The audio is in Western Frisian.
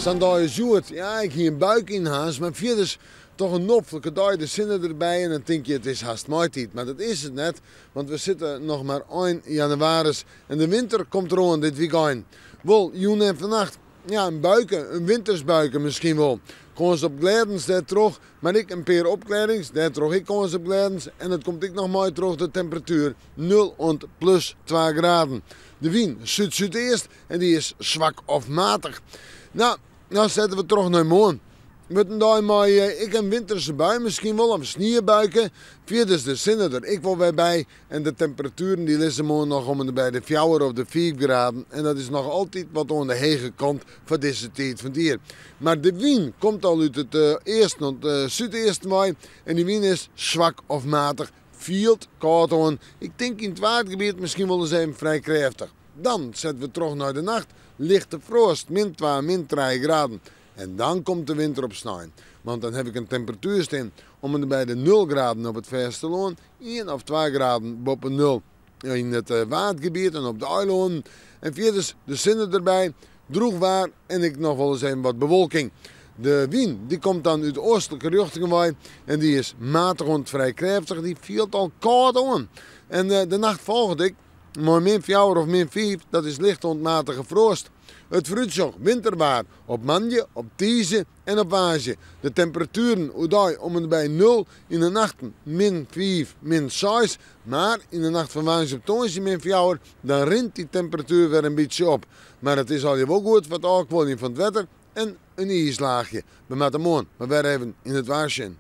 Sa'n dei as hjoed, ja, ik hie in buike yn Harns, mar fierders toch in noflike dei, de sinne derby en dan tink je it is hast maitiid. Mar dat is it net, want we sitte noch mar ein jannewaris en de winter komt deroan dit wykein. Wol, jûn en fannacht, ja, in buike, in wintersbuike miskien wol. Kâns op glêdens dêrtroch, mar ek in pear opklearrings, dêrtroch ek kâns op glêdens en dat komt ek noch mei troch de temperatuer, nul oant plus twa graden. De wyn súd-súdeast en dy is swak of matich. No, dan sette we troch nei moarn. Wurdt in dei mei ek in winterse bui miskien wol, of sniebuike. Fierders de sinne der ek wol wer by en de temperatueren dy lizze moarn noch om en by de fjouwer of de fiif graden en dat is noch altyd wat oan de hege kant foar dizze tiid fan it jier. Mar de wyn komt al út it easten oant súdeasten wei en dy wyn is swak of matich, fielt kâld oan. Ik tink yn it Waadgebiet miskien wol ris even frij krêftich. Dan sette we troch nei de nacht, lichte froast, min twa, min trije graden. En dan komt de winter op snein. Want dan haw ik in temperatuer stean om en by de nul graden op it fêstelân, ien of twa graden boppe nul yn it Waadgebiet en op de eilânen. En fierders de sinne derby, drûch waar en ek noch wolris even wat bewolking. De wyn dy komt dan út oastlike rjochtingen wei en dy is matich oant frij krêftich, dy fielt al kâld oan. En de nacht folget ek. Mei min fjouwer of min fiif, dat is licht oant matige froast. It foarútsjoch, winterwaar op moandei, op tiisdei en op woansdei. De temperatueren oerdei om en by nul, yn de nachten min fiif, min seis. Mar yn de nacht fan woansdei op tongersdei min fjouwer, dan rint dy temperatuer wer in bytsje op. Mar it is allegear wol goed foar it ôfkuoljen fan it wetter en in iislaachje. We moatte moarn mar wer even yn it waar sjen.